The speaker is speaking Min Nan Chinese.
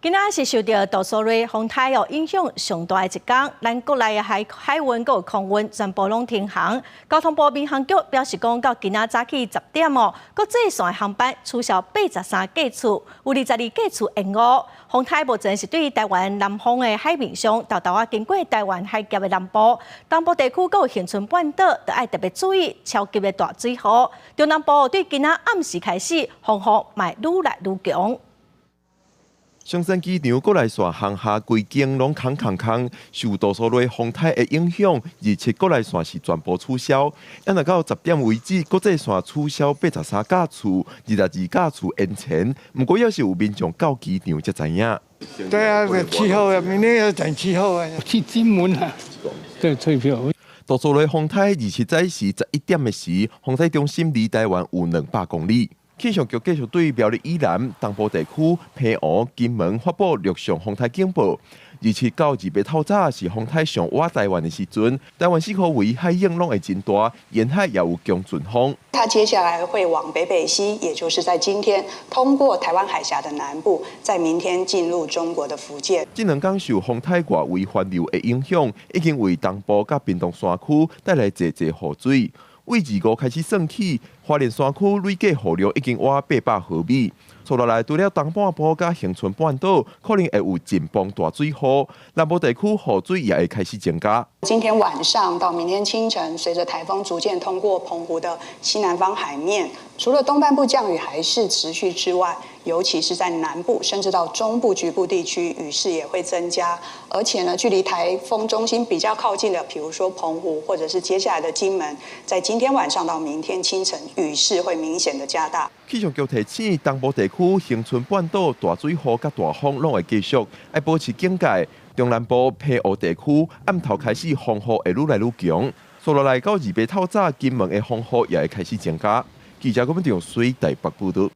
今仔是受著杜蘇芮風颱哦影響上大的一工，咱國內的海海運閣有空運全部攏停航。交通部民航局表示講，到今仔早起10點哦，國際線的航班取消83架次，有22架次延誤。風颱目前是對台灣南方的海面上，沓沓仔經過台灣海峽的南部、東部地區，閣有恆春半島，著愛特別注意超級的大水雨。中南部對今仔暗時開始，風雨嘛會愈來愈強。松山機場國內線航廈規間攏空空空，受杜蘇芮風颱的影響，27國內線是全部取消。啊若到10點為止，國際線取消83架次，22架次延前。毋過，猶是有民眾到機場才知影。對啊，氣候啊，明天要等氣候啊。去金門啊，對，退票。杜蘇芮風颱27早時11點的時，風災中心離台灣有200公里。氣象局繼續對苗栗以南、東部地區、澎湖、金門發布陸上風颱警報。27到28透早是風颱上倚台灣的時陣，台灣四箍圍海湧攏會真大，沿海也有強陣風。它接下來會往北北西，也就是在今天通過台灣海峽的南部，在明天進入中國的福建。這兩工受風颱外圍環流的影響，已經為東部佮屏東山區帶來濟濟雨水。為25開始算起，花蓮山區累計雨量已經倚800毫米。接落來，除了東半部佮恆春半島可能會有陣風大水雨，南部地區雨水也會開始增加。今天晚上到明天清晨，隨著颱風逐漸通過澎湖的西南方海面，除了東半部降雨還是持續之外，尤其是在南部甚至到中部局部地區，雨勢也會增加。而且呢，距離颱風中心比較靠近的，譬如說澎湖或者是接下來的金門，在今天晚上到明天清晨，雨勢會明顯的加大。氣象局提醒，東部地區、恆春半島大水雨佮大風攏會繼續，愛保持警戒。中南部澎湖地區暗頭開始風雨會愈來愈強，接落來到28透早，金門的風雨也會開始增加。記者郭文忠水台北報道。